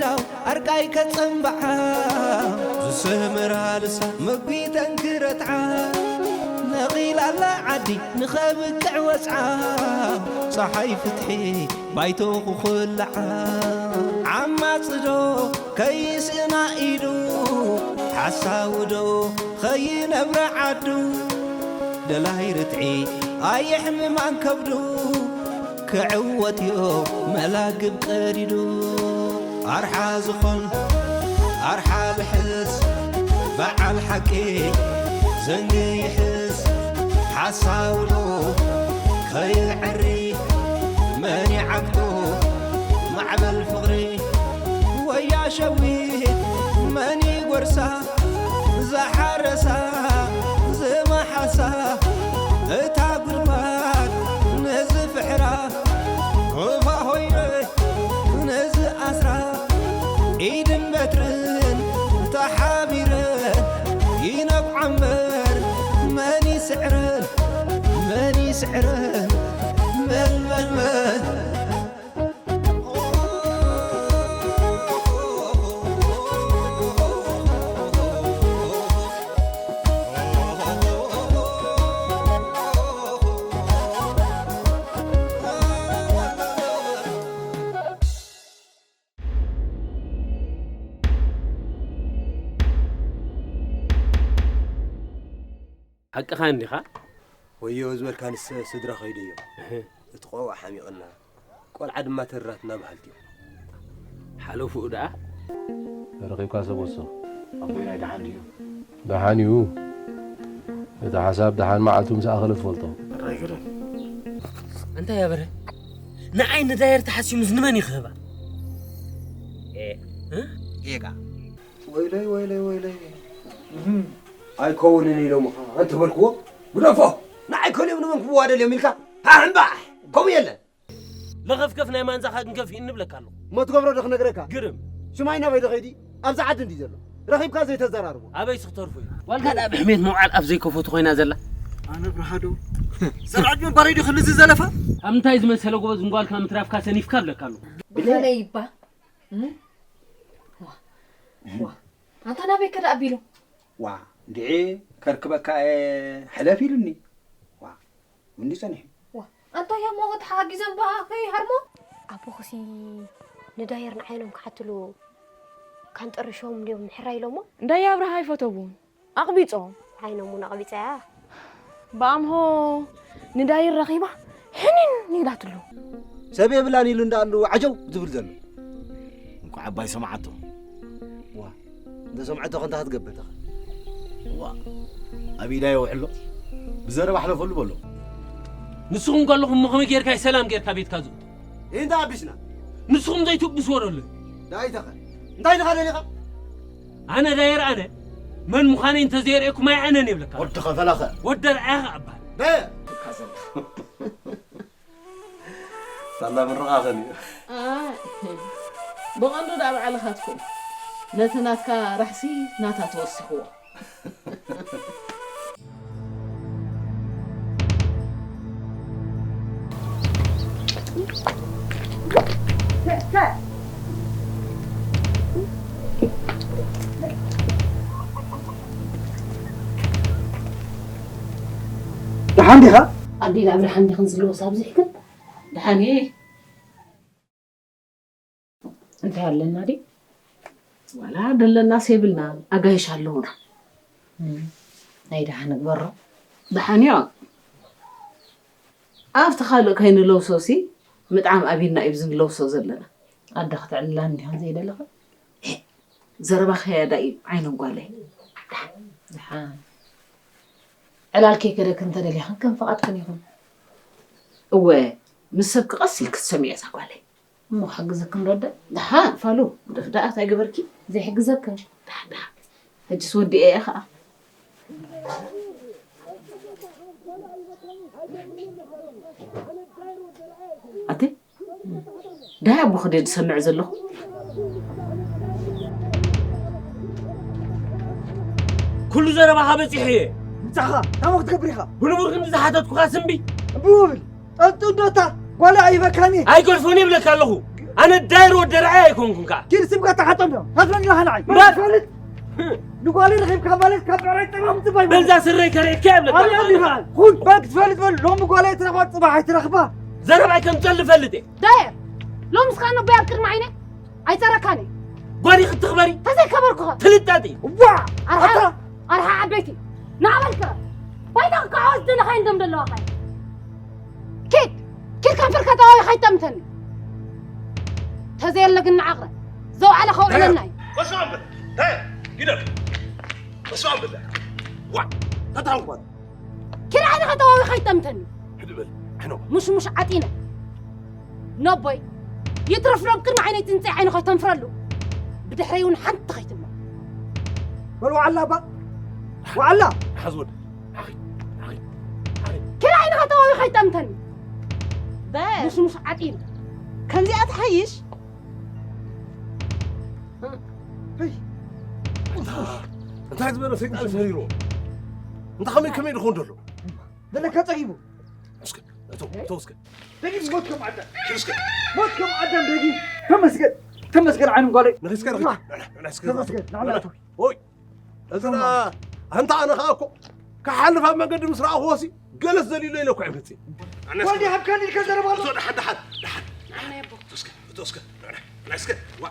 ዳው ኣርቃይ ከጸንብዓ ዝስምራ ልሳ መጒተን ክረትዓ ነቒላላ ዓዲ ንኸብቅዕ ወጽዓ ጸሓይ ፍትሒ ባይቶ ክኹልዓ ዓማጽዶ ከይስእና ኢሉ ሓሳውዶ ኸይነብረ ዓዱ ደላይ ርትዒ ኣየሕምማን ከብዱ ክዕወት እዮ መላግብ ቀዲዱ ኣርሓ ዝኾን ኣርሓ ልሕስ በዓል ሓቂ ዘንጊ ይሕስ ሓሳውዶ ከይዕሪ መን ይዓግቶ ማዕበል ፍቕሪ ወያ ሸዊት መን ይጎርሳ ዝሓረሳ ዝመሓሳ እታ ጉድጓድ ነዚ ፍሕራ ክፋ ሆይነ ነዚ ኣስራ ኢድን በትርን ተሓቢረን ይነብዓ እምበር መን ይስዕረን መን ይስዕረን መን መን መን ሓቅኻ እንዲኻ? ወዮ ዝበልካንስ ስድራ ከይደዮ እቲ ቆልዓ ሓሚቕና ቆልዓ ድማ ተራትና በሃልቲ እዮም። ሓለፉኡ ደኣ ተረኺብካ ሰብ ወስኽ። ኣቦይ ናይ ደሓን ድዩ? ደሓን እዩ። እቲ ሓሳብ ደሓን መዓልቱ ምስ ኣኸለ ትፈልጦ። እንታይ ግርም። እንታይ ያበረ ንዓይ ንዳየር ተሓሲሙስ ንመን ይኽህባ? ጌጋ። ወይለይ ወይለይ ወይለይ ኣይከውንን ኢሎምኻ እንተበልክዎ ግደፎ ንዓይ ከሊኦም ንመን ክብዋ ደልዮም ኢልካ ሃሕምባሕ ከምኡ የለን። ለኸፍከፍ ናይ ማንዛኻ ክንከፍ ይንብለካ ኣለኹ። እሞ ትገብሮ ዶ ክነግረካ? ግርም። ሽማይ ናበይ ዶ ኸይዲ? ኣብዚ ዓዲ እንዲ ዘሎ ረኺብካ ዘይተዘራርቦ ኣበይ ስክተርፉ እዩ? ዋልካ ደኣ ብሕሜት መውዓል ኣፍ ዘይከፈቱ ኮይና ዘላ። ኣነ ብርሃዶ ሰራጅ ምባረይ ዶ ክልዚ ዘለፋ? ኣብ እንታይ ዝመሰለ ጎበዝ ንጓልካ ምትራፍካ ሰኒፍካ ብለካ ኣለኹ። ብኸመይ ይባ ዋ ኣንታ ናበይ ከዳ ኣቢሉ ዋ እንድዒ ከርክበካ እየ ሕለፍ ኢሉኒ። ዋ እንዲ ጸኒሑ። ዋ ኣንታ ያሞ ተሓጊዞም በኣ ከይሃርሞ ኣቦኽሲ ንዳየር ንዓይኖም ክሓትሉ ካንጠርሾም እንዲዮም ምሕራይ ኢሎሞ። እንዳይ ኣብርሃ ኣይፈተውን ኣቕቢጾም። ዓይኖም እውን ኣቕቢጸያ። ብኣምሆ ንዳይር ረኺባ ሕንን ኢላትሉ። ሰብ የብላን ኢሉ እንዳኣሉ ዓጀው ዝብል ዘሎ። እንኳዕ ኣባይ ሰማዓቶ። ዋ እንተ ሰምዐቶ ከንታ ክትገብር ተኸ። ዋ ኣብ ኢዳ የውዕሎ ብዘረባ ሕለፈሉ በሎ። ንስኹም ከለኹም እሞ ከመይ ጌርካ እዩ ሰላም ጌርካ ቤትካ ዝእቱ? እንታይ ኣቢስና? ንስኹም ዘይትብስዎ ደሎ። ዳይተኸ እንታይ ኢኻ ደሊኻ? ኣነ ዳየር ኣነ መን ምዃነይ እንተዘየርእኩማይ ኣነን የብለካ። ወዲ ኸፈላኸ? ወዲ ኣርኣያኸ እባል። ደ ሳላ ምርቓኸን እዩ። ኣይ፣ ብቐንዱ ደኣ ባዕልኻትኩም ነቲ ናትካ ራሕሲ ናታ ተወሲኽዎ። ደሓን ዲኻ? ኣዴ ናብ ደሓን ዲኽን ዝለወስ ኣብዚሕክን? ደሓን እየ። እንታይ ኣለና ድዩ? ዋላ ደለናስ የብልናን፣ ኣጋይሽ ኣለዉና። እም፣ ናይ ደሓን ንግበሮ። ደሓን እዮ። ኣብቲ ካልእ ከይንለውሶሲ ምጥዓም ኣቢልና እዩ እዚ ንለውሶ ዘለና። ኣደ ክትዕልላኒ ዲኻ ዘይደለኻ? ዘረባኺ ያዳ እዩ ዓይኖም ጓለይ። ደሓን፣ ደሓን። ዕላል ከይከደክን እንተደሊኽን ከም ፍቓድክን ይኹን። እወ፣ ምስ ሰብ ክቐስ ኢልኪ ትሰምዒ እዛ ጓለይ። እሞ ክሕግዘክን ዶ ኣደ? ደሓን ፋሉ፣ ግደፍ ደኣ እንታይ ገበርኪ? ዘይሕግዘክን። ደሓን፣ ደሓን። ሕጅስ ወዲኤ እየ ኸኣ። ኣቲ፣ ደሃይ ኣቦኺ ድየ ዝሰምዕ ዘለኹ? ኩሉ ዘረባኻ በጺሐ እየ። ምጻኻ፣ ታሞ ክትገብር ኢኻ? ብንቡር ክንዲ ዝሓተትኩኻ ስምቢ። እምቢ ውብል፣ ጠንጡ እንዶ እታ ጓል ኣይበካኒ። ኣይገድፎን እየ ይብለካ ኣለኹ። ኣነ ዳይሮ ደርዓይ ኣይኮንኩን ከኣ። ኪድ ስምካ ተሓቶም እዮም። ታፍረኒ ለኻ ንዓይ። እምበር። ትፈልጥ? ንጓለይ ረኺብካ ማለት ካብ ብዕራይ ጠማም ጽባይ ማለት። በዛ ስረይ ከርእየካ እየ ብለካ። ኣነ እምቢ ከኣ። ኩን በል ክትፈልጥ በል። ሎሚ ጓለይ ትረኽባ ጽባሕ ኣይትረኽባ። ዘረባይ ከም ጸሊ ፈልጥ እየ። ዳየ፣ ሎምስ ከኣ ነቦይ ኣብ ቅድሚ ዓይነይ ኣይጸረካን እየ። ጓሊ ክትኽበሪ። ተዘይከበርኩኸ? ትልጣጢ። ዋ! ኣርሓ፣ ኣታ! ኣርሓ ዓበይቲ። ንዓበልከ? ባይታ ክከዓወት ደለኻ እንደም ደለዋ ኸ? ኪድ! ኪድ ከንፈርካ ጠዋዊ ኸይጠምተኒ። ተዘየለ ግን ንዓቕረ። ዘውዓለ ከውዕለና እዩ። በስመ ኣብ በል። ታይ? ግደፍ። በስመ ኣብ በል። ዋ! ተታውቋል። ኪድ ዓይንኻ ጠዋዊ ኸይጠምተኒ። ሕድ በል። ሕኖ። ሙሽሙሽ ዓጢነ። ነቦይ፣ ይትረፍ ሎም ቅድሚ ዓይነይ ትንጽእ ዓይኒ ኸይተንፍረሉ። ብድሕረይ እውን ሓንቲ ኸይትብሎ። በል ዋዕላ እባ። ዋዕላ። ሓዝ ወድ። ሓኺ። ሓኺ። ሓኺ። ኪድ ዓይንኻ ጠዋዊ ኸይጠምተኒ። በል። ሙሽሙሽ ዓጢነ። ከምዚኣ ትሓይሽ? እንታይ ዝበለ ሰይጣን ሰሪርዎ? እንታይ ከመይ ከመይ ድኾን ደሎ? በለካ ጸጊቡ። እስከ፣ እቶ፣ እቶ እስከ። ደጊም ሞት ከም ኣዳም። እስከ። ሞት ከም ኣዳም ደጊም። ተመስገን፣ ተመስገን ዓይኖም ጓለይ። ንኺ እስከ፣ ንኺ። ዋ። ንዕና፣ ንዕና እስከ። ተመስገን፣ ንዕና ንዕና። እቶ። ኦይ፣ እዝና፣ ኣንታ ኣነ ኸኣ እኮ ክሓልፍ ኣብ መንገዲ ምስ ረኣኹዎሲ ገለስ ዘሊሎ ኢለ እኮ እየ መጽእ። ንዕና እስከ። ወዲ ሃብካኒ ኢልካ ዘረባ ኣሎ። እቶ፣ ደሓን፣ ደሓን፣ ደሓን። ንዕና የቦ። እቶ እስከ፣ እቶ እስከ፣ ንዕና፣ ንዕና እስከ። ዋ።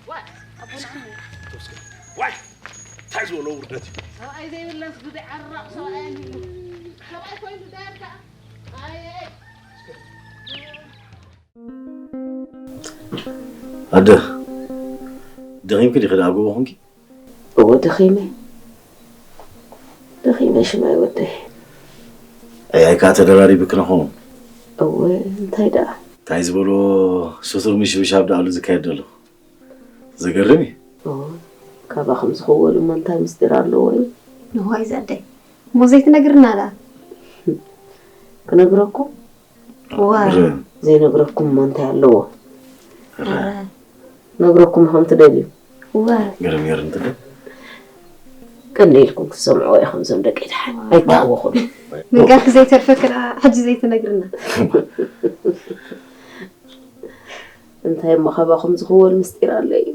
ዋ፣ ኣቦና ዓሚ። እቶ እስከ። ዋይ፣ እንታይ ዝበሎ ውርደት እዩ? ሰብኣይ ዘይብለንስ ጉዳይ ዓራቕ ሰብኣይ ኣልሂሉ። ሰብኣይ ኮይኑ ዳርካ። ኣየ። ኣደ፣ ደኺምኪ ዲኺ ደኣ ኣብ ጎቦ ኾንኪ? እወ፣ ደኺመ። ደኺመ ሽማይ ወደይ። ኣይ፣ ኣይ፣ ከኣ ተደራሪብኪ ንኸውን። እወ፣ እንታይ ደኣ? እንታይ ዝበሎ ስቱር ምሽብሻብ ደኣሉ ዝካየድ ዘሎ? ዘገርም እዩ። እወ፣ ካባኹም ዝኽወል እሞ እንታይ ምስጢር ኣለዎ እዩ? ንዋይ ዘደይ፣ እሞ ዘይትነግርና ደኣ? ክነግረኩም? እዋ። ግርም። ዘይነግረኩም እሞ እንታይ ኣለዎ? እረ። ነግረኩም ኢኹም ትደልዩ? እዋ። ግርም፣ ግርም ትብል። ቀንደ ኢልኩም ክትሰምዕዎ ኢኹም እዞም ደቂ ድሓን። ኣይተሃወኹም። ምንጋርኪ ዘይተርፈኪ ደኣ ሕጂ ዘይትነግርና? እንታይ እሞ ካባኹም ዝኽወል ምስጢር ኣሎ እዩ?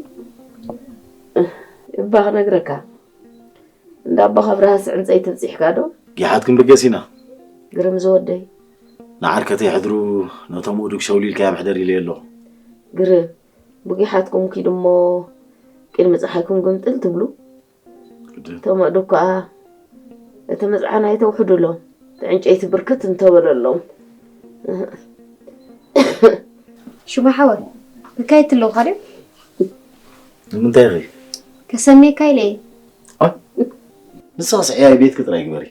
እባ ክነግረካ። እንዳ ኣቦኻ ብርሃስ ዕንጸይቲ ኣብጺሕካ ዶ? ጊሓት ክንብገስ ኢና። ግርም ዝወደይ። ንዓርከተይ ሕድሩ ነቶም እዱግ ሸውሊልካዮም ሕደር ኢለዮ ኣለኹ። ግርም፣ ብጊሓትኩም ኪዱ እሞ ቅድሚ ጸሓይኩም ግምጥል ትብሉ። ግድን። እቶም ኣእዱግ ከኣ እቲ መጽዓን ኣይተውሕዱሎም። እቲ ዕንጨይቲ ብርክት እንተበለሎም። ሽማ ሓወይ፣ መካየድቲ ኣለውኻ ድዮም? ንምንታይ ኢኺ? ከሰንየካ ኢለ እየ። ኣይ፣ ንስኻስ ዕያይ ቤትኪ ጥራይ ግበሪ።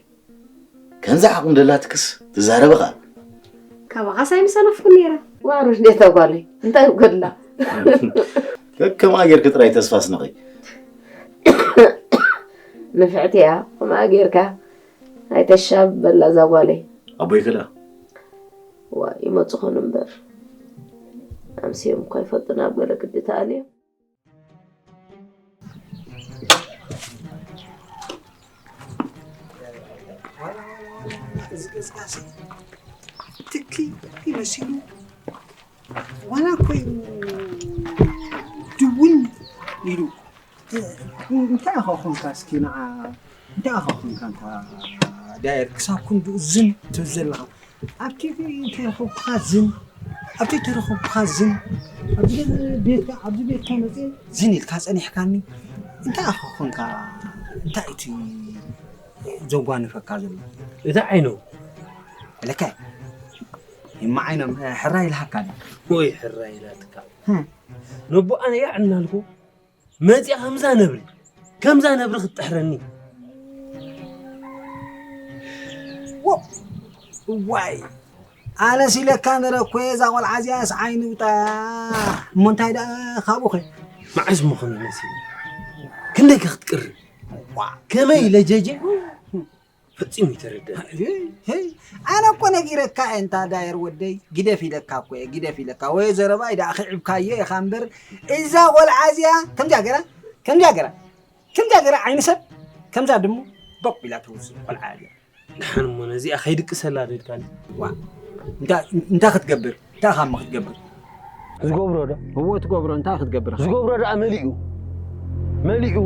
ከምዚ ዓቕሚ ደላትክስ ትዛረቢ ኸኣ። ካባኻስ ኣይምሰነፍኩን ነይረ። ዋሩሽ ኔታ ጓለይ፣ እንታይ ይጎድላ? ከከምኣ ጌርኪ ጥራይ ተስፋ ስነቒ። ንፍዕቲ እያ፣ ከምኣ ጌርካ ኣይተሻብበላ እዛ ጓለይ። ኣቦይ ከ ደኣ? ዋ፣ ይመጹ ኾኑ እምበር። ኣምስዮም እኳ ይፈልጡና ኣብ ገለ ግዲ ተኣልዮም። እዚ ገጽካሲ ትኪ መሲሉ ዋላ እኮ እዩ ድውን ኢሉ። እንታይ ኢኻ ኾንካ እስኪ ንዓ፣ እንታይ ኢኻ ኾንካ እንታ ዳየር ክሳብ ክንድኡ ዝን ትብል ዘለኻ? ኣብቲ ተረኸብኩኻ ዝን፣ ኣብቲ ተረኸብኩኻ ዝን፣ ኣብዚ ቤትካ፣ ኣብዚ ቤትካ መፅየ ዝን ኢልካ ፀኒሕካኒ። እንታይ ኢኻ ኾንካ? እንታይ እቲ ዘጓንፈካ ዘሎ? እቲ ዓይኑ። ለካ ይማ ዓይኖም፣ ሕራይ ኢልሃካ ድዩ? ወይ ሕራይ ኢላትካ። ህም። ነቦ ኣነ ያዕ እናልኩ መፂኣ ከምዛ ነብሪ፣ ከምዛ ነብሪ ክትጥሕረኒ። ዎ-፣ ዋይ፣ ኣነስ ኢለካ ነረ እኮ እዛ ቆልዓ እዚኣስ ዓይኒ ውጣ። እሞ እንታይ ደኣ ካብኡ ኸ? መዓስ ምኾነ መሲሉ? ክንደይ ከ ክትቅሪ? ዋ። ከመይ ኢለ ጀጀ? ፈጺሙ ይተረድእ። ሄይ፣ ኣነ እኮ ነጊረካ እየ፣ እንታ ዳየር ወደይ፣ ግደፍ ኢለካ እኮ እየ፣ ግደፍ ኢለካ። ወይ ዘረባይ ደኣ ክዕብካዮ ኢኻ እምበር፣ እዛ ቆልዓ እዚኣ ከምዚኣ ገራ፣ ከምዚኣ ገራ፣ ከምዚኣ ገራ ዓይኒ ሰብ፣ ከምዛ ድሙ ቦቕ ኢላ ትውስድ ቆልዓ እያ። ደሓን እሞ ነዚኣ ከይድቅሰላ ዶ ኢልካኒ? ዋ፣ እንታ፣ እንታ ክትገብር፣ እንታ ኢኻ እሞ ክትገብር? ዝገብሮ ዶ? እዎ ትገብሮ፣ እንታይ ክትገብር? ዝገብሮ ደኣ መሊኡ። መሊኡ።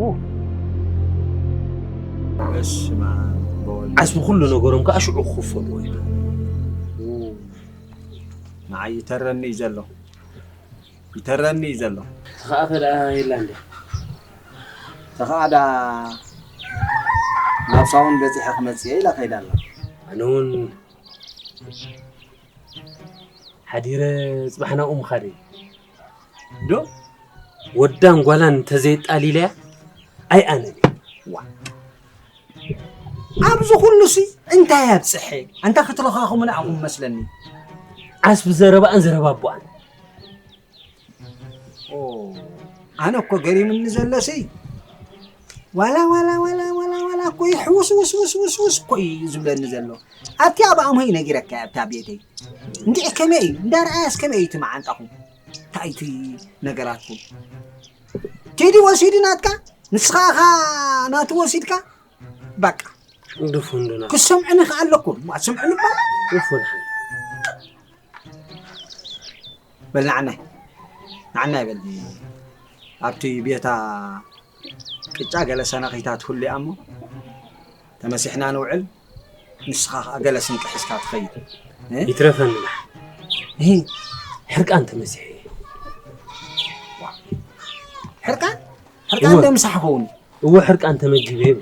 በስመ ኣብ ወወልድ። ዓስቢ ኩሉ ነገሮም ከዓ ሽዑ ክኽፈልዎ እዮም። ንዓይ ይተረኒ እዩ ዘሎ። ይተረኒ እዩ ዘሎ። ተኸኣኸ ደኣ የላ እንደ። ተኸኣ ደኣ ናብ ሳውን በፂሐ ክመፅእ እየ ኢላ ከይዳ ኣላ። ኣነ እውን ሓዲረ ፅባሕ ናብኡ ምኻደይ። ዶ ወዳን ጓላን እንተዘየጣሊለያ ኣይኣነን እየ። ዋ ኣብዚ ኩሉ ሲ እንታይ ኣብፅሐ? ኣንታ ክትለኻኹምና ኣኹም መስለኒ። ዓስቢ ዘረባኣን ዘረባ ኣቦኣን። ኦ፣ ኣነ እኮ ገሪምኒ ዘሎ ሲ ዋላ ዋላ ዋላ ዋላ ዋላ እኮ ይሕውስ ውስ ውስ ውስ ውስ እኮ እዩ ዝብለኒ ዘሎ። ኣብቲ ኣብ ኣምሆይ ነጊረካ ኣብታ ቤተይ እንዲዕ ከመይ እዩ እንዳረኣያስ ከመይ እዩ እቲ መዓንጣኹም? እንታይ እቲ ነገራትኩም? ቴዲ ወሲዱ ናትካ ንስኻ ኢኻ ናቱ ወሲድካ በቃ ግደፎ እንዶ ናቱ። ክሰምዑኒ ከኣ ኣለኩም። ዋ፣ ስምዑኒ እባ። ግደፎ ድሓን። በል ንዓናይ። ንዓናይ በል። ኣብቲ ቤታ ቅጫ ገለ ሰነኺታት ሁሉ እሞ ተመሲሕና ንውዕል። ንስኻ ከኣ ገለ ስንቂ ሒዝካ ትኸይድ። እ? ይትረፈኒ ድሓን። እሂ፣ ሕርቃን ተመሲሐ እየ። ሕርቃን? ሕርቃን እወ። ዶ ምሳሕ ኸውን? እወ ሕርቃን ተመጊበ እየ።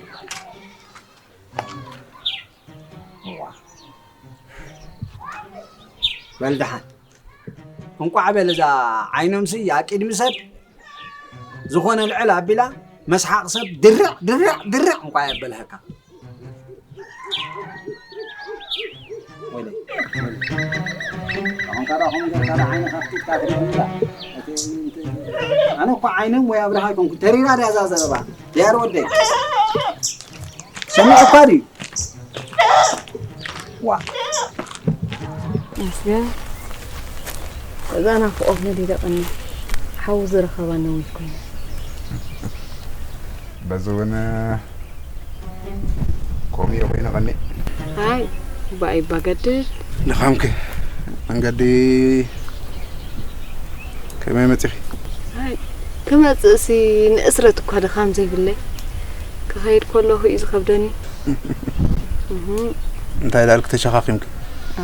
እዋ። በል ደሓን። እንቋዕ በል እዛ ዓይኖምሲ ኣብ ቅድሚ ሰብ ዝኾነ ልዕል ኣቢላ መስሓቕ ሰብ ድርዕ ድርዕ ድርዕ እንቋዕ የበልሀካ። ወይለይ። ኣሁን ካዳ ኹም ገርካዳ ዓይንኻ ኣፍጢጥካ ትርኢ እንዳ። እቲ፣ ኣነ እኮ ዓይኖም ወይ ኣብርሃ ኣይኮንኩ። ተሪራ ድያ እዛ ዘረባ? ድያር ወደይ። ሰሚዕ እኳ ድዩ? ዋ። መስገን እዛ ናፍቆት ነዲደ ቀኒ ሓው ዝረኸባ ነዊት ኮይኑ በዚ እውን ከምኡ እየ ኮይኑ ቀኒ ኣይ ባይ ባገድድ ድኻምክ መንገዲ ከመይ መፂኺ ኣይ ክመፅእሲ ንእስረት እኳ ድኻም ዘይብለይ ክኸይድ ከለኹ እዩ ዝኸብደኒ እህ እንታይ ዳልክ ተሸኻኺምክ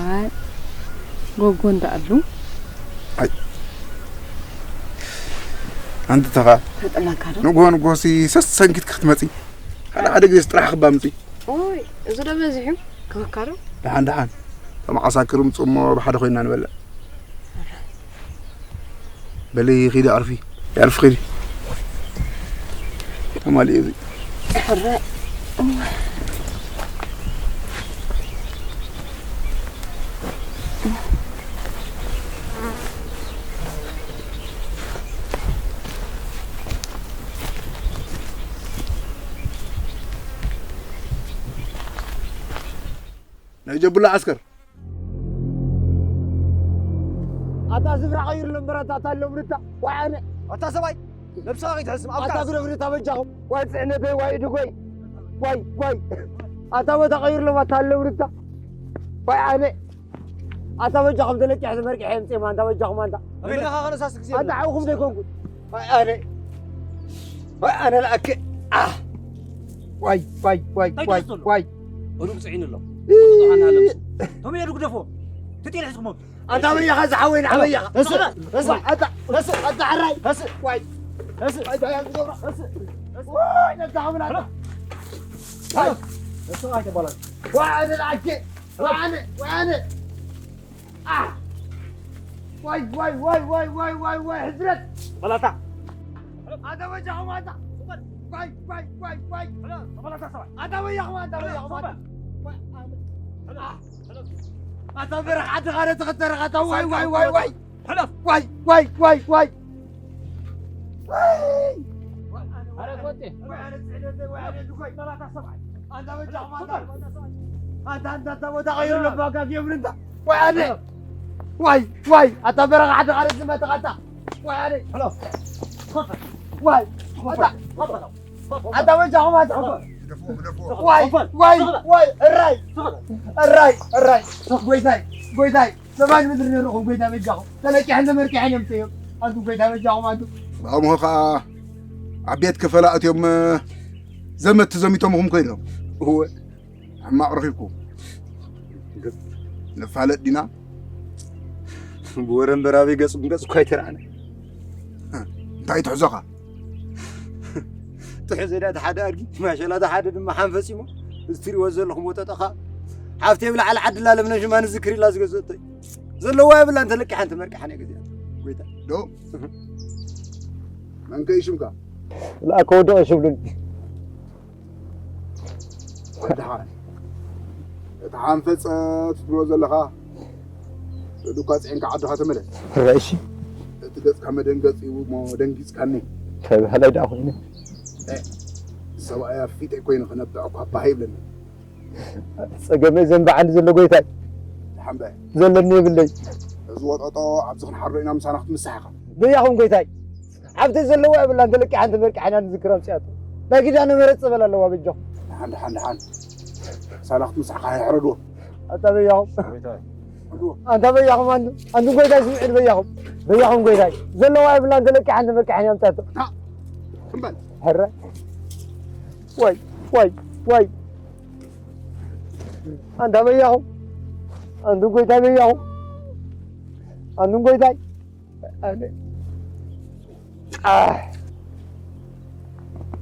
ኣይ ጎጎ እንዳኣሉ ኣንቲ ተኻ ተጠላካ ዶ ንግሆ ንግሆሲ ሰሰንኪት ክትመፂ ሓደ ሓደ ግዜ ጥራሕ ክባ ምፂ ኦይ እዚ ዶ በዚሑ ክበካ ዶ ደሓን ደሓን ተመዓሳክር ምፁ እሞ ብሓደ ኮይና ንበልዕ በሊ ኺዲ ኣርፊ የዕርፊ ኺዲ ተማሊኡ እዚ ሕረ ናይ ጀቡላ ዓስከር ኣታ ስፍራ ቀይሩ ለምበራት ኣታ ኣለምርታ ዋዓነ ኣታ ሰብኣይ ነብስኻ ከይትሕስም ኣብ ኣታ ግረግርታ በጃኹም ዋይ ፅዕነተይ ዋይ ድጎይ ዋይ ዋይ ኣታ ቦታ ቀይሩ ሎም ኣታ ኣለምርታ ዋይ ኣነ ኣታ በጃኹም ተለቂሐ ተመርቂሐ የምፅእ ማንታ በጃኹም ኣንታ ኣበይና ከነሳስ ግዜ ኣታ ሓውኹም ዘይኮንኩ ዋይ ኣነ ዋይ ኣነ ለኣክ ዋይ ዋይ ዋይ ዋይ ዋይ ሩቅ ፅዒኑ ኣሎ። ቁጥጥር ሓና ኣለምስ። ቶም የዱ ግደፎ። ትጤል ሒዝኩሞ። ኣንታ በያኻ ዝሓወይ ንዓበያኻ እሱ እሱ ኣታ እሱ ኣታ ሕራይ እሱ ዋይ እሱ ኣታ ያ ዝገብሮ እሱ ዋይ ነታ ሓምላ ዋይ እሱ ኣይተባላል ዋይ ኣነ ለኣክ ዋይ ኣነ ዋይ ኣነ ዋይ ዋይ ዋይ ዋይ ዋይ ዋይ ዋይ ሕስረት በላታ ኣታ በጃኹም ኣታ ዋይ ዋይ ዋይ ዋይ በላታ ሰብኣይ ኣታ በጃኹም ኣታ በጃኹም ኣታ ኣታ በረኻ ዓዲ ኻረ ተኸተረ ኣታ ዋይ ዋይ ዋይ ዋይ ሕለፍ ዋይ ዋይ ዋይ ዋይ ኣረ ቆጤ ኣንታ ኣንታ ቦታ ቀይሩ ለባጋ ጌብር እንታ ዋይ ኣነ ዋይ ዋይ ኣታ በረኻ ሓደ ኻረ ዝመተኻ ኣታ ዋይ ኣነ ሕለፍ ዋይ ኣታ ኣታ በጃኹም ኣታ ዋይ ዋይ ዋይ እራይ እራይ እራይ ጎይታይ ጎይታይ ሰማይ ምድሪ ነርኹም ጎይታ በጃኹም። ተለቂሐን ተመርቂሐን እዮም ተዮም። ኣንቱ ጎይታ በጃኹም ኣንቱ። ብኣምሆ ኸዓ ኣብ ቤት ክፈላ እትዮም ዘመት ተዘሚቶምኹም ኮይኖም። እወ። ሕማቕ ረኺብኩም። ነፋለጥ ዲና? ብወረ እምበር ኣበይ ገጽኩም ገጽ እኳ ኣይተረኣነ። እንታይ ትሕዞኻ? ትሕዘ ዳ ተሓደ ኣድጊ፣ ማሸላ ተሓደ ድማ ሓንፈጺሞ። እዚ ትሪእዎ ዘለኹም ወጠጠኻ። ሓፍተይ ብላዕሊ ዓድላ ለምነ ሽማ ንዝክር ኢላ ዝገዘቶ እዩ። ዘለዋ የብላን ተለቂሓን ተመርቂሓን እየ ገዚኣ። ጎይታ። ዶ? መን ከ እዩ ሽምካ? ለኣከ ወደቐ ሽብሉል። ደሓን። እቲ ሓንፈጸ ትብሎ ዘለኻ፣ ዱካ ጽዒንካ ዓድኻ ተመለስ። ሕራይ እሺ። እቲ ገጽካ መደንገጺ እዩ እሞ ደንጊጽካኒ። እንታይ በሃላይ ደኣ ኮይነ? ኤ፣ ሰብኣይ ኣፊተ ኮይነ ክነብዕ እኳ ባህ ይብለኒ። ጸገመይ ዘንበዓኒ ዘሎ ጎይታይ። ደሓን በል። ዘለኒ የብለይ። እዚ ወጠጦ ኣብዚ ክንሓርዶ ኢና ምሳና ክትምሳሕ ኢኻ። በያኹም ጎይታይ። ሓብተይ ዘለዋ የብላን፣ ተለቂሓን ተመርቂሓን እያ ንዝክር ኣምጺኣቶ። ናይ ኪዳነ ምሕረት ጸበል ኣለዋ በጃኹም። ደሓን፣ ደሓን፣ ደሓን። ሳላ ክትምሳሕካ ኣይሕረድዎ። ኣታ በያኹም። ኣንታ በያኹም፣ ኣንቱ፣ ኣንቱ ጎይታይ ስምዕን በያኹም። በያኹም ጎይታይ። ዘለዋ የብላን፣ ተለቂሓን ተመርቂሓን እያ ኣምጺኣቶ። እታ፣ ትም በል። ሕረ። ዋይ፣ ዋይ፣ ዋይ። ኣንታ በያኹም። ኣንቱ ጎይታይ በያኹም። ኣንቱ ጎይታይ። ኣነ፣ ኣህ።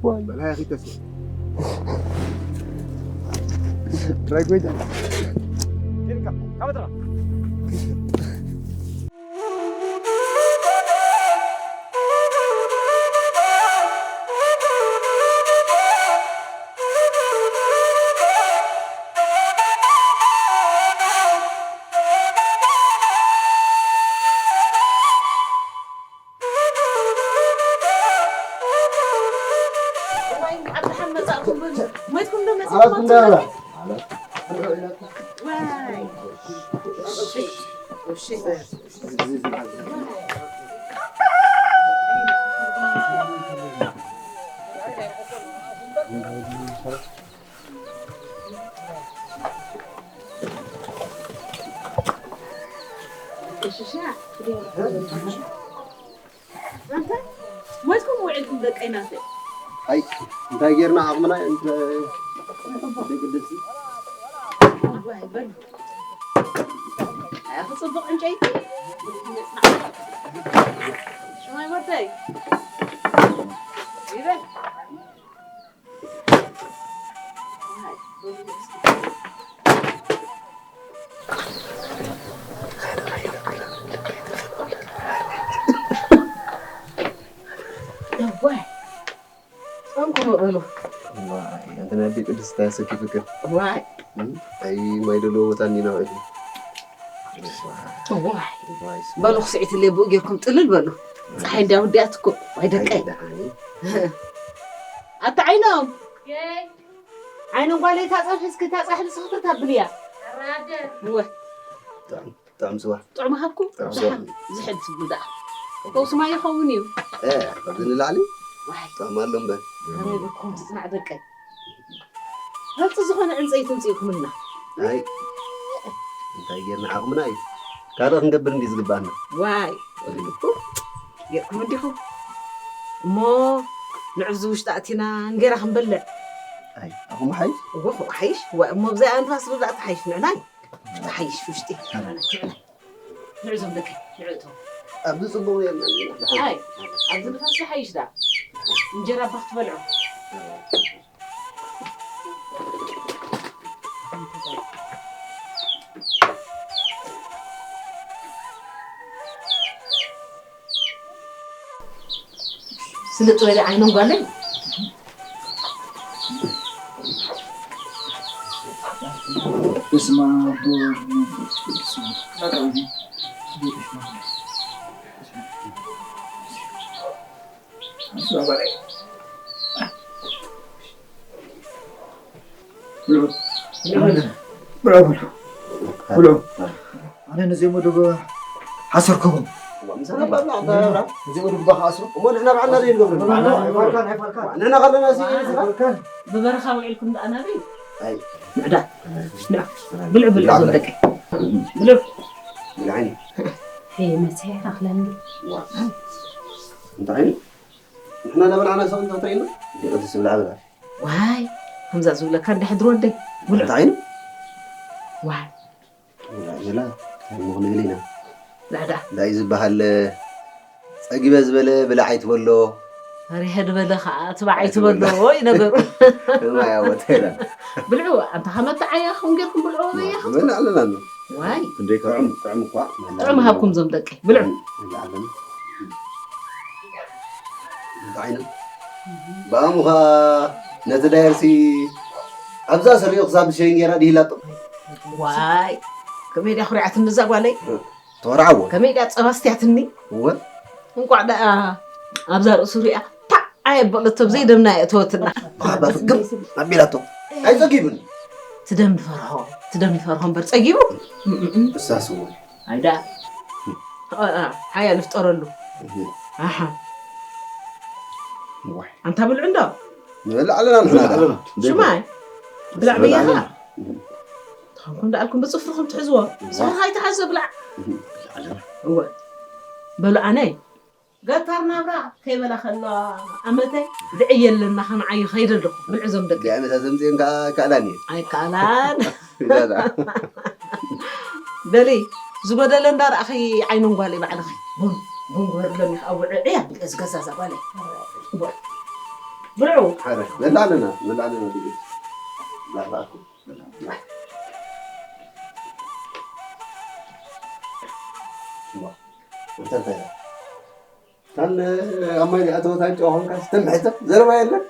ዋይ። በላይ ኣኺ ተስፋ። ጥራይ ጎይታ። ጌርካ፣ ካብ ጥራ። እዋይ፣ እንኳዕ ብደሓን መጻእኩም በሉ። ሞይትኩም ዶ መጺእኩም? ዓራት እንዳበላ። ዋይ። እሺ፣ እሺ። እሽሻ፣ ኣንተ ሞትኩም ውዒልኩም ደቀይ ናተይ። ኣይ፣ እንታይ ጌርና ዓቕምና እንተ-፣ ደቂ ደሲ። ዋይ፣ በል። ኣያ፣ ክጽብቕ ዕንጨይቲ። ሽማይ ወደይ። ይበል። እዋይ፣ ጸንኩ በሉ። ዋይ፣ ኣንተ ናይ ኣደይ ቅድስቲ እንታይ ኣሰኪፍክን? ዋይ። እም? ኣይ፣ ማይ ደለዎ ቦታ እኒና ውዒልና። ዋይ። ዋይ፣ ስማ። በሉ፣ ክስዒትለይ ብኡ ጌርኩም ጥልል በሉ። ጸሓይ እንድያ ወዲኣትኩም። ዋይ ደቀይ። ኣይ፣ ደሓን። ኣታ ዓይኖም። የይ። ዓይኖም ጓለይ፣ እታ ጸብሒ እስኪ፣ እታ ጻሕሊ ስኽፍታ ብልያ። ኣራደ። እወ። ጥዑም፣ ጥዑም ስዋ። ጥዑም ሃብኩ? ጥዑም ስዋ። ደሓን፣ ዝሕል ትብሉ ደኣ። ፈውሲ ማይ ይኸውን እዩ። እ፣ ካብዚ ንላዕሊ? ዋይ። ጥዑም ኣሎ እምበር። ከመይ በልኩም ትጽናዕ ደቀይ? ረብቲ ዝኾነ ዕንጸይቲ ኣምጺእኩምልና። ኣይ፣ እንታይ ጌርና ዓቕምና እዩ። ካልእ ክንገብር እንዲ ዝግባኣና። ዋይ፣ ወይልኩም። ጌርኩም እንዲኹም። እሞ ንዕዚ ውሽጢ ኣቲና እንጌራ ክንበልዕ። ኣይ፣ ኣኹም ሓይሽ? እወ፣ ኣኹም ሓይሽ? ዋ፣ እሞ ብዛይ ኣንፋስ ብላዕ ተሓይሽ ንዕናይ። ተሓይሽ ውሽጢ። ንዕዞም ደቂ፣ ንዕእቶም። ኣብዚ ጽቡቕ የለን። ኣይ፣ ኣብዚ ንፋስ ተሓይሽ ደኣ። እንጀራ እባ ክትበልዑ። ስልጥ በሊ ዓይኖም ጓለይ። በስመ አብ ወወልድ ወመንፈስ ቅዱስ አሐዱ አምላክ። ብሎ፣ ብሎ፣ ብሎ፣ ብሎ። ኣነ ነዚኦም ወደብ ሓሰርኩዎም። ምሳና ባብላ፣ ኣንታ ብራ። ነዚኦም ወደብ ባኻ ኣስሩ። እሞ ንሕና ባዕልና ዘይንገብሮ። ንሕና፣ ኣይፋልካን፣ ኣይፋልካን። ንሕና ከለና እዚ፣ እዚ፣ ብበረኻ ውዒልኩም ደኣ ናበይ? ኣይ። ንዕዳ። ንዕ-፣ ብልዑ፣ ብልዑ፣ እዞም ደቂ። ብልዑ። ንዓይኒ። ሄይ መሲሕ ኣኽለኒ። ዋ። እንታይ? ንሕና ነበላዕና ሰው እንታይ ትርእይና? ደቂ ትብላ ብላ። ዋይ፣ ከምዛ ዝብለካ እንዳ ሕድሪ ወደይ። እንታይ? ዋይ። ይላ፣ እንታይ እሞ ክንብል ኢና? ላዕዳ። እንታይ ዝበሃል፣ ጸጊበ ዝበለ ብላዕ ኣይትበሎ። ፈሪሐ ዝበለ ኸዓ ትባዕ ኣይትበሎ። ኣይትበሎ። ወይ ነገሩ። እማ ያወት ይላ። ብልዑ፣ ኣንታ ከመተዓያኹም ጌርኩም ብልዑ በያኹም። ምን ኣለና ነው? ዋይ። ክንደይ ካብ ጥዑም፣ ጥዑም እኳ። ጥዑም ሃብኩም ዞም ደቂ። ብልዑ። ምን ኣለና? እንታይ ዓይነት? ብኣሙኻ ነቲ ዳየርሲ ኣብዛ ስሪኡ ክሳብ ሸይን ጌራ ድሂላቶ። ዋይ፣ ከመይ ድያ ኩርዓትኒ እዛ ጓለይ? ተወርዓዎ። ከመይ ድያ ጸባስትያትኒ? እወ። እንቋዕ ደኣ ኣብዛ ርእሱ ሪኣ፣ ታዕ ኣየበለቶ፣ ብዘይ ደምና የእተወትና። ብኻባ ፍግም ኣቢላቶ። ኣይጸጊብን። ትደም ይፈርሆ፣ ትደም ይፈርሆ እምበር ጸጊቡ? እም፣ እም፣ እም። እሳስ እወ። ኣይዳ። እ፣ እ፣ ሓያል ይፍጠረሉ። እህ። ኣሓ። ዋይ። ኣንታ ብልዑ እንዶ? ንበልዕ ኣለና ንሕና። ንበልዕ ኣለና። ሽማይ? ብላዕ ንበልዕ በያኻ? ኣለና። ተኾንኩም ደኣልኩም ብጽፍርኹም ትሕዝዎ። ዋይ። ስፍርኻ ኣይትሓዞ ብላዕ። ንበልዕ ኣለና። እወ። በሉ ኣነይ። ገታር ናብራ ከይበላ ከለዋ ኣመተይ ዝዕየ ኣለና ከመዓዩ ከይደ ኣለኹ። ብልዕ ዞም ደቂ። ዲኣ መታ ዘምጽኤን ከኣ ይከኣላን እየ። ኣይከኣላን። ይዛዛ። በሊ፣ ዝጎደለ እንዳረኣኺ ዓይኖም ጓለይ ባዕልኺ። ቡን፣ ቡን ግበርሎም ኢኻ፣ ኣብ ውዕዒ ኣቢለ ዝገዛዛ ጓለይ። ብልዑ። ሓደ፣ በላዕለና፣ በላዕለና፣ ድግስ። ላባኩ። እዋ፣ እንታይ እንታይ? ካን ኣብ ማይ ዝኣተወት ኣንጭዋ ኾንካ ስተምሕተ ዘረባ የለን።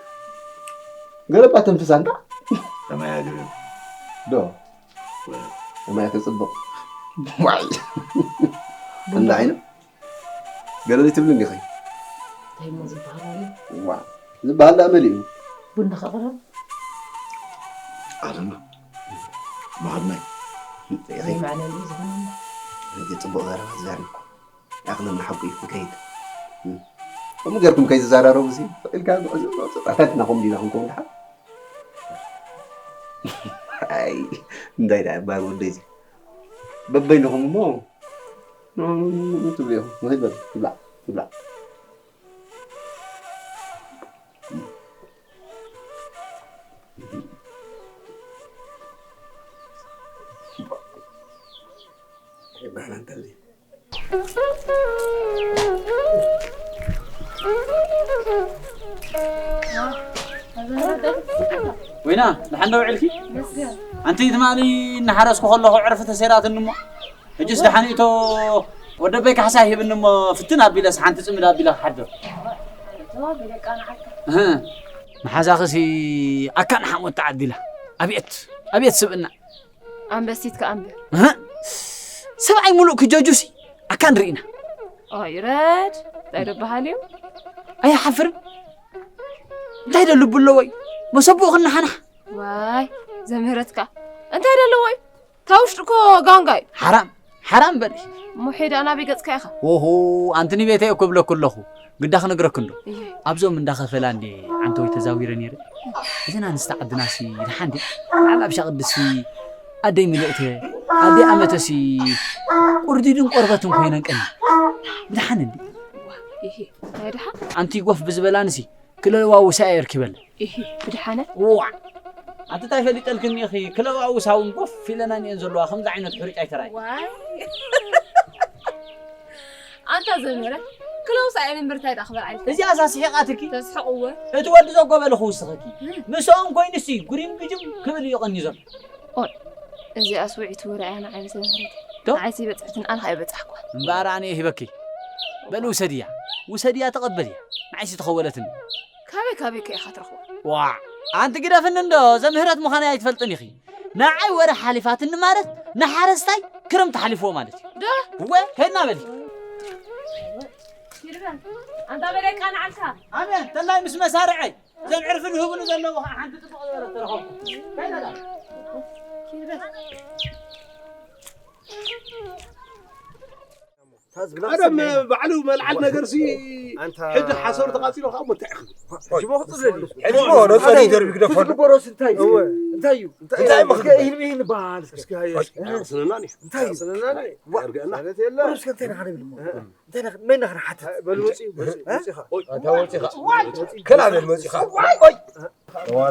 ገለባ ተንፍሳ እንዳ። ከመይ ኣድርም? ዶ? ከመይ ተጽብቕ? ዋይ። እንዳ ዓይነ? ገለ ዘይትብሊ እንዲኺ? እንታይ እሞ ዝበሃል ኣሎ? ዋ። ዝበሃል ደኣ መሊኡ። ቡን ዶ ከቕርብ? ኣለና። መሃድናይ። እንታይ መዕለሊ እዩ ዝኾነና? እዚ ጽቡቕ ዘረባ ተዛሪብኩም። ይኣኽለና ሓቂ እዩ፣ ንከይድ። እም። ከምኡ ጌርኩም ከይትዘራረቡ እዚ፣ ኢልካ ጉዕዞ፣ ኣታትና ከምኡ ዲና ክንከውን ድሓር? ኣይ፣ እንታይ ደኣ እምበኣር ወደይ እዚ። በበይንኹም እሞ፣ ኖ፣ ኖ፣ ኖ፣ ኖ፣ ትብሉ ኢኹም። ንኸይድ በሉ፣ ትብላዕ፣ ትብላዕ። ይባህል እንተልዩ። ወይና፣ ደሓን ዶ ውዒልኪ? ኣንቲ ትማሊ እናሓረስኩ ከለኹ ዕርፊ ተሰይራትኒ እሞ፣ ሕጅስ ደሓን እቶ ወደበይ ካሕሳ ሂብኒ እሞ፣ ፍትን ኣቢለስ ሓንቲ ጽምድ ኣቢለ ክሓድር። እህ፣ መሓዛኽሲ ኣካን ሓሞት ተዓዲላ። ኣብየት፣ ኣብየት ስብእና። ኣንበሲት ከኣ እምበር። እህ፣ ሰብኣይ ሙሉእ ክጀጁሲ ኣካን ርኢና። ኦይ፣ ረድ፣ እንታይ ደበሃል እዩ? ኣይሓፍርን? እንታይ ዶ ልቡ ኣለዎ እዩ? መሰብኡ ክነሓናሕ። ዋይ፣ ዘምህረትካ። እንታይ ዶ ኣለዎ እዩ? እታ ውሽጢ እኮ ጋንጋ እዩ። ሓራም፣ ሓራም በሊ። እሞ ሄዳ ናበይ ገጽካ ኢኻ? ኦሆ፣ ኣንቲ ንቤተይ እኮ እብለኩ ኣለኹ። ግዳ ክነግረክ እንዶ። እየ። ኣብዞም እንዳኸፈላ እንዴ ዓንተወይ ተዛዊረ ነይረ። እዘን ኣንስቲ ዓድናሲ ድሓን ድየ። በዓል ኣብሻ ቅድስቲ፣ ኣደይ ምልእተ፣ ኣደይ ኣመተሲ፣ ቁርዲድን ቆርበትን ኮይነን ቀኒ። ብድሓን እንዴ። እሂ፣ እንታይ ድሓን? ኣንቲ ጎፍ ብዝበላንሲ፣ ክለዋውሳ እየ ኣርኪበለን። እሂ፣ ብድሓነ? ዋዕ! ኣንቲ እንታይ ፈሊጠልክኒ ኢኺ? ክለዋውሳ እውን ጎፍ ኢለናን እየን ዘለዋ፣ ከምዚ ዓይነት ሕሩጭ ኣይተራእየ። ዋይ! ኣንታ ዘምህረ፣ ክለውሳ እየን እምበር እንታይ ደኣ ክበልዓ ኢልካ? እዚኣሳ ስሒቓትኪ? ተስሕቕ እወ። እቲ ወዲ ዘጎበለ ክውስኸኪ። እህ። ምስኦም ኮይኑሲ ጉሪም ግጅም ክብል እዩ ቀንዩ ዘሎ። ኦይ፣ እዚኣስ ውዒት ወረ እያ ንዓይ ምስ ዘምህረት። ዶ? ንዓይሲ በጽሕትን ኣነ ከኣ ኣይበጻሕኳን። እምበኣር ኣነ እየ ሂበኪ። በል ውሰድያ፣ ውሰድያ ተቐበልያ። ንዓይሲ ተኸወለትኒ። ካበይ ካበይ ከ ኢኻ ትረኽቦ? ዋዕ! ኣንቲ ግደፍኒ እንዶ፣ ዘምህረት ምዃነይ ኣይትፈልጥን ኢኺ። ንዓይ ወረ ሓሊፋትኒ ማለት ንሓረስታይ ክረምቲ ሓሊፍዎ ማለት እዩ። ዶ? እወ፣ ከድና በሊ። ኣንታ በለካ ንዓልካ። ኣነ ተላይ ምስ መሳርዐይ፣ እዘን ዕርፊ ዝህቡኒ ዘለዉ ኸዓ ሓንቲ ጽቡቕ ዝበለት ተረኸብኩ። ከይዳ እዛ። ቀደም ባዕሉ መልዓል ነገርሲ ኣንታ ሕጂ ሓሰሩ ተቓጺሉ ኸዓ እሞ እንታይ ኢኺ? ሕጂ እሞ ክጽብለኒ። ሕጂ እሞ ነጸሪ ደርቢ ግደፈሉ። ክትግበሮስ እንታይ? እወ። እንታይ እዩ? እንታይ እዩ? እስከ ኢህን ሚህን በሃል እስከ። እስኪ ሃየ፣ እስኪ። ኣቕስነና ኒ። እንታይ እዩ? ኣቕስነና ኒ። ዋ፣ ኣርገአና። ማለት የለ። እስከ እንታይ ኢና ክንብል እሞ? እንታይ ኢና፣ መን ኢና ክንሓትት? በል ውፅኡ፣ ውፅኡ፣ ውፅኡ ኢኻ። ኣታ ወፂኻ። ከላ በል መፂኻ።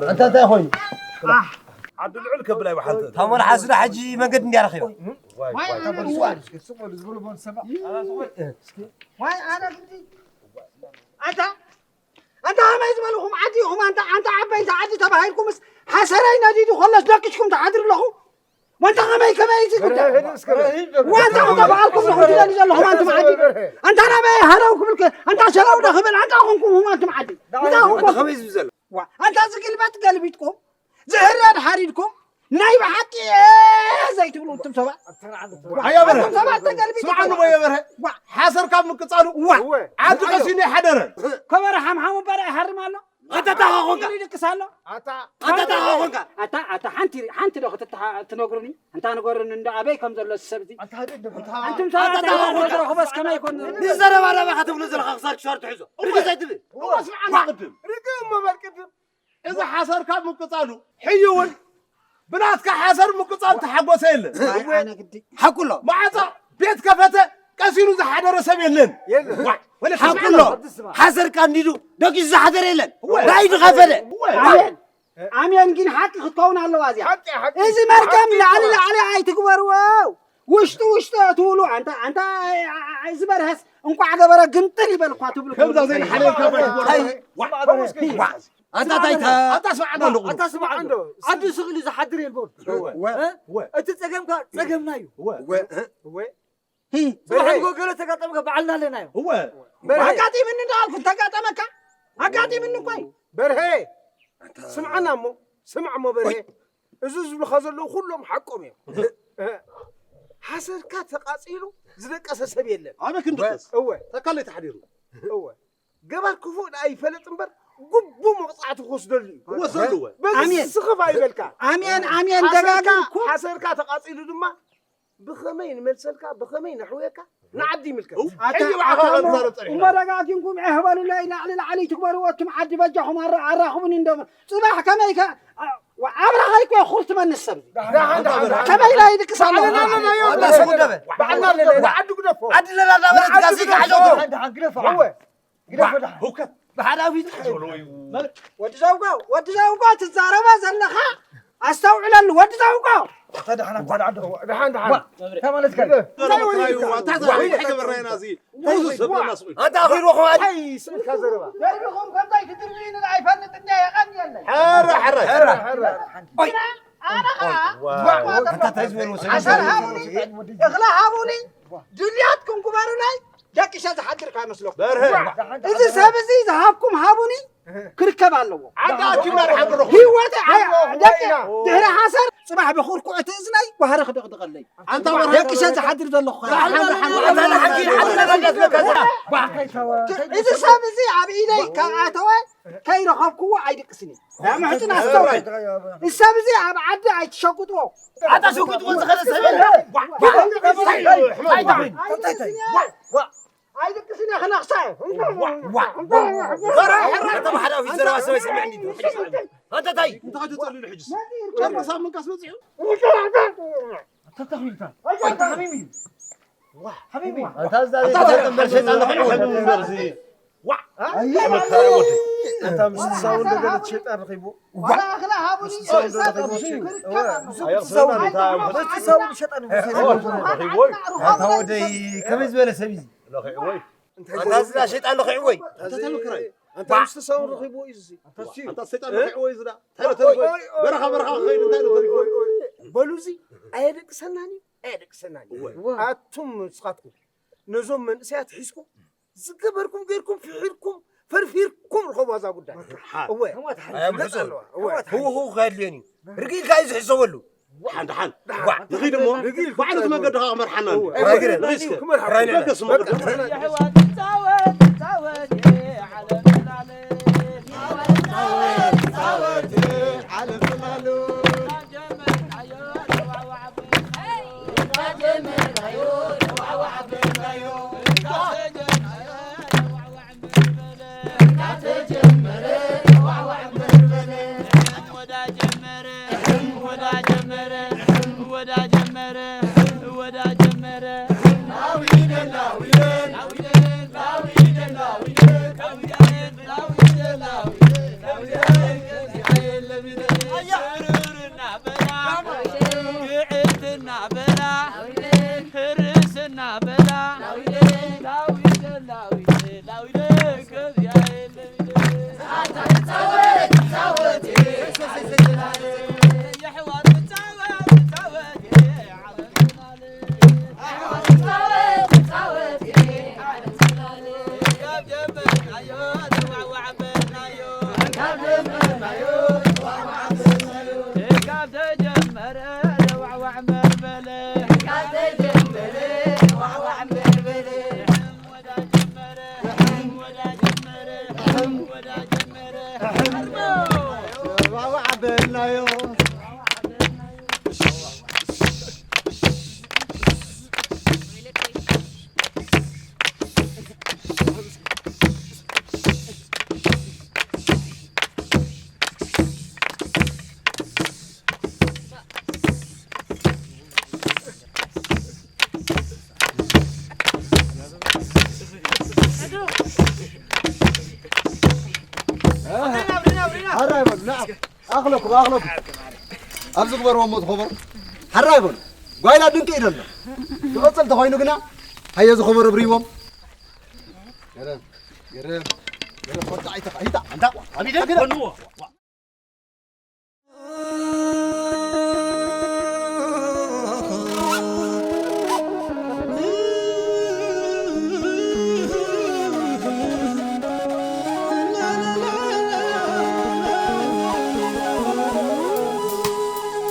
ኣንታ እንታይ ኮይኑ? ዓዲ ልዑል ከብል ኣይበሓልተ። ታሞል ሓስዳ ሕጂ መንገዲ እንዲያ ረኺባ። ዋይ፣ ዋይ፣ ዋይ፣ ኣነ ግዲ። ኣንታ ኣንታ ከመይ ዝበልኹም ዓዲ ኢኹም? ኣንታ፣ ኣንታ ዓበይቲ ዓዲ ተባሂልኩምስ ሓሰረይ ነዲዱ ከሎስ ደቂስኩም ትሓድሩ ኣለኹ። ወንታ ከመይ፣ ከመይ እዚ ጉዳይ? ወንታ ኣንታ በዓልኩም ኢኹም ትደልዩ ዘለኹም ኣንቱም ዓዲ። ኣንታ ናበይ ሃለው ክብል ከ፣ ኣንታ ሸለው ዶ ክብል፣ ኣንታ ኾንኩም ኢኹም ኣንቱም ዓዲ። እንታይ ኾንኩም? ከመይ ዝብል ዘሎ? ዋ፣ ኣንታ ዝግልበጥ ገልቢጥኩም፣ ዝህረድ ሓሪድኩም፣ ናይ ብሓቂ ዘይትብሉ እቱም ሰባት። ኣያ በርሀ። ኣቱም ሰባት ተገልቢጥኩም። ስምዓኒ እሞ ኣያ በርሀ። ዋ። ሓሰር ካብ ምቅጻሉ ዋ። ዓዲ ቀሲኑ ይሓደረ። ከበረ ሓምሓሙ እምበር ኣይሃርም ኣሎ። ኣታ ታኻ ኾንካ። ኢሉ ይድቅስ ኣሎ። ኣታ፣ ኣታ ታኻ ኾንካ። ኣታ፣ ኣታ ሓንቲ፣ ሓንቲ ዶ ክትትሓ-፣ ትነግሩኒ? እንታ ንገሩኒ እንዶ ኣበይ ከም ዘሎ እዚ ሰብ እዚ። ኣንቱም ሰባት ኣታ ታኻ ኾንካ። ኣይትረኽቦስ ከመይ ይኮን? ንዘረባ ናባኻ ትብሎ ዘለኻ ክሳድ ክሻር ትሕዞ። ርግእ ዘይትብል። እሞ ስምዓና ቅድም። ርግእ እሞ በል ቅድም። እዚ ሓሰር ካብ ምቅጻሉ ሕዩ እውን ብናትካ ሓሰር ምቅጻል ተሓጎሰ የለን። ኣይ፣ ኣነ ግዲ። ሓቁ ኣሎ። ማዕጻ ቤት ከፈተ ቀሲኑ ዝሓደረ ሰብ የለን። የለን። ዋ፣ ወለ ሓቁ ኣሎ። ሓሰር ቀንዲዱ ደቂሱ ዝሓደረ የለን። እወ። ናይ ድኸፈለ። እወ። ኣሜን። ኣሜን ግን ሓቂ ክትከውን ኣለዋ እዚኣ። ሓቂ፣ ሓቂ። እዚ መርገም ሓቂ ላዕሊ ይበሃል። ላዕሊ ኣይትግበርዎ። ውሽጢ ውሽጢ ትብሉ ኣንታ፣ ኣንታ፣ እዚ በርሀስ እንቋዕ ገበረ ግምጥል ይበል እኳ ትብሉ ከምዛ ትብሉ። ዘይንሓለል ካብ ኣይ፣ ዋ፣ ዋ፣ ኣታ ታይታ። ኣታ ስማዕ ኣታ ኣለኹ። ኣታ ስማዕ እንዶ። ዓዲ ስቕ ኢሉ ዝሓድር የልቦን። እወ። እ? እወ። እቲ ጸገምካ ጸገምና እዩ። እወ። እወ። እወ። ጽባሕ በርሄ። ንጎ ገለ ተጋጠምካ ባዕልና ኣለና እዮም። እወ። በርሄ። ኣጋጢምኒ እንዳልኩ ተጋጠመካ? ኣጋጢምኒ እኮ እዩ። በርሄ። ስምዓና እሞ፣ ስማዕ እሞ በርሄ። እዚ ዝብልኻ ዘለዉ ኩሎም ሓቆም እዮም። እ፣ ሓሰድካ ተቃጺሉ ዝደቀሰ ሰብ የለን። ኣበይ ክንድቅስ? እወ። ተካለይ ተሓዲሩ። እወ። ገባር ክፉእ ደኣ ይፈለጥ እምበር፣ ግቡእ መቕጻዕቲ ክወስደሉ እዩ። ክወስደሉ እወ። በዚ ኣሜን። ስኽፍ ኣይበልካ። ኣሜን፣ ኣሜን፣ ሓሰርካ፣ ደጋግምኩም። ሓሰርካ ተቓጺሉ ድማ፣ ብኸመይ ንመልሰልካ፣ ብኸመይ ነሕውየካ፣ ንዓዲ ይምልከት። እው፣ ኣታ፣ ሕጂ ብዓኻ ኣታ፣ እሞ፣ ክንዛረብ ጸኒሕና። እሞ ደጋጊምኩም ዒህ በሉለይ፣ ላዕሊ ላዕሊ ትግበርዎ፣ እቱም ዓዲ በጃኹም ኣራ-፣ ኣራኽቡኒ እንዶ፣ ጽባሕ ከመይ ከ-፣ ኣ-፣ ዋ-፣ ኣብራኻይ እኮ የኹርትመኒ ሰብ። ደሓን፣ ደሓን፣ ደሓን። ከመይ ኢላ ይድቅስ ኣለኹ? ባዕልና ኣለና፣ ባዕልና ኣለና። ዓዲ ግደፎ። ዓዲ ኣለና፣ ዓዲ እንዳበለት ጋዜጣ ግደፎ። ዓጀውቶ። ደሓን፣ ደሓን፣ ግደፎ። እወ። ግደፎ ዋ፣ ደሓን። ህውከት። ብሓዳፊት ወዲ ዘውጎ፣ ወዲ ዘውጎ ትዛረባ ዘለኻ ኣስተውዕለሉ፣ ወዲ ዘውጎ። ኣታ ደሓን፣ ኣታ ደሓን። ደሓን፣ ደሓን። ዋ፣ ተመለስካ። እንታይ ወይልካ? እንታይ ወይልካ? እንታይ ገበርና ኢና እዚ? እንታይ ወይልካ? ኣታ ኣኺልዎ ኸዋል። ኣይ፣ ስእልካ ዘረባ። ደርቢኹም ከምታይ ትድርብዩኒ ኣይፈልጥ እንድየ፣ የቐንየለይ። ሕረ፣ ሕረ። ሕረ፣ ሕረ። ኣነ ኸዓ ዋ፣ ዋ፣ እንታይ ዝበልዎ ሰብ ሓሰር እዩ? ሃቡኒ፣ እኽሊ ሃቡኒ፣ ድልያትኩም ግበሩለይ። ደቂሰ ዝሓድር ካብ መስለኩም። በርሀ። እዚ ሰብ እዚ ዝሃብኩም ሃቡኒ ክርከብ ኣለዎ። ዓዲ ኣኪብና ድሓን ክንረኽቦ። ህይወተይ ዓያ ደቂ ድሕሪ ሓሰር ጽባሕ ብኹርኩዕቲ እዝነይ ባህሪ ክድቕድቐለይ። ኣንታ በርሀ። ደቂሰ ዝሓድር ዘለኹ። ደሓን፣ ደሓን፣ ደሓን፣ ደሓን፣ ደሓን፣ ደሓን፣ ደሓን፣ ደሓን። እዚ ሰብ እዚ ኣብ ኢደይ ካብ ኣተወ ከይረኸብክዎ ኣይድቅስን እየ። ዳምሕትን ኣስተውዕል። እዚ ሰብ እዚ ኣብ ዓዲ ኣይትሸጉጥዎ። ኣታ ሸጉጥዎ ዝኸደ ሰብ የለ። ኣይድቅስን እየ። ኣይድቅስን እየ፣ ክነኽሳ እየ። ኣታ ብሓዳፊት ዘረባ ሰብ ኣይሰምዕን እዩ። ኣታ ታይ? እንታይ ከይተጸልሉ ሕጅስ? ጨርቆ ሳብ ምንቃስ መጺኡ? ኣታ እንታይ ኮይንካ? ኣታ ሓሚም እዩ። ሓሚም እዩ። ኣታ እዛ ኣታ ዘይትፈልጥ እምበር ሸይጣን ሸይጣን ንኽዕወት። ንኽዕወት እምበር እዚ። ዋ! ኣይ፣ ኣይ፣ መከራ ወዲ። ኣታ ምስ ሳውን ደገለ ሸይጣን ረኺቡ። ዋላ ኣኽላ ሃቡኒ። ምስ ሳውን ደገለ ረኺቡ። ክርከብ ኣሎ። ኣታ ምስ ሳውን ሸይጣን እዩ። ኣታ ወደይ ከመይ ዝበለ ሰብ እዩ? ለኺዕዎ እዩ። ኣታ እዛ ሸይጣን ለኺዕዎ እዩ። ኣታ ተመክራይ። ኣታ ምስ ሳውን ረኺቡ እዩ እዚ። ኣታ ሸይጣን ለኺዕዎ እዩ ዝዳ። እንታይ ተሪፎ? በረኻ በረኻ ክኸይድ እንታይ ተሪፎ? በሉ እዚ ኣየደቅሰናን እዩ። ኣየደቅሰናን እዩ። እወ። ኣቱም ንስኻትኩም ነዞም መንእሰያት ሒዝኩም ዝገበርኩም ገይርኩም ፍሒርኩም ፈርፊርኩም ርኸቡ ኣዛ ጉዳይ። እወ። ኣያ ምሕጹ። እወ። ህውኹ ከድልዮን እዩ። ርግኢልካ እዩ ዝሕሰበሉ። ደሓን፣ ደሓን። ዋ፣ ንኺድ እሞ፣ ንኺድ። ባዕሉ እቲ መንገዲ ኸዓ ክመርሓና እዩ። እወ። ርግኢልካ። ርግኢልካ። ክመርሓ። ርግኢልካ። በቃ። የሕዋት፣ ጻወት፣ ጻወት፣ ዓለም ጽላለ። ጻወት፣ ጻወት፣ ዓለም ጽላለ። ኣረ ኣይበሉ፣ ንዓ፣ ኣኽለኩም፣ ኣኽለኩም። ኣብዚ ግበርዎ እሞ ዝኸበሩ። ሓራ ኣይበሉ። ጓይላ ድንቂ እዩ ዘሎ። ክቕጽል ተኾይኑ ግና፣ ሃየ ዝኸበሩ ኣብርይዎም። ገረም፣ ገረም፣ ገረም፣ ኮታ ኣይተኻ-፣ ኣይታ፣ ኣንታ፣ ኣቢደ፣ ገረም።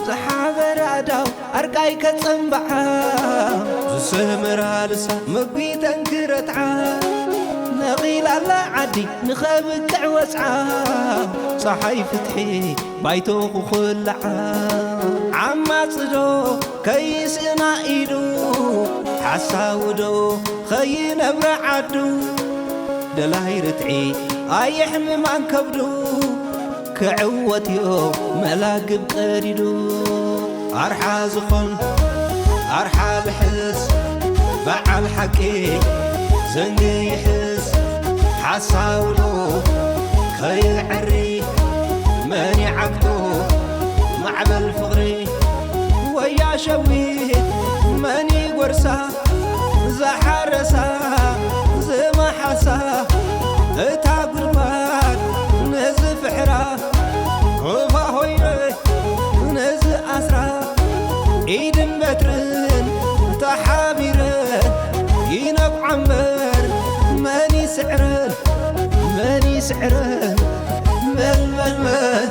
ዝሓበረ ኣዳው ኣርቃይ ከጸንብዓ፣ ዝሰመራ ልሳ መጒተን ክረትዓ። ነቒላ ኣላ ዓዲ ንኸብቅዕ ወጽዓ፣ ጸሓይ ፍትሒ ባይቶ ክኹላዓ። ዓማጽዶ ከይስእና ኢሉ፣ ሓሳውዶ ኸይነብረ ዓዱ። ደላይ ርትዒ ኣየሕምማን ከብዱ፣ ክዕወትዮ መላግብ ቀዲዱ። ኣርሓ ዝኾን ኣርሓ ልሕስ፣ በዓል ሓቂ ዘንጊ ይሕስ። ሓሳውዶ ከይዕሪ መን ይዓግቶ ማዕበል ፍቕሪ። ወያ ሸዊት መን ይጎርሳ፣ ዝሓረሳ ዝመሓሳ፣ እታ ጉድጓድ ነዚ ፍሕራ። ዑፋ ሆይረ ነዚ ኣስራ፣ ኢድን በትርን ተሓቢረን ይነብዓ እምበር፣ መን ይስዕረን፣ መን ይስዕረን? መን፣ መን፣ መን?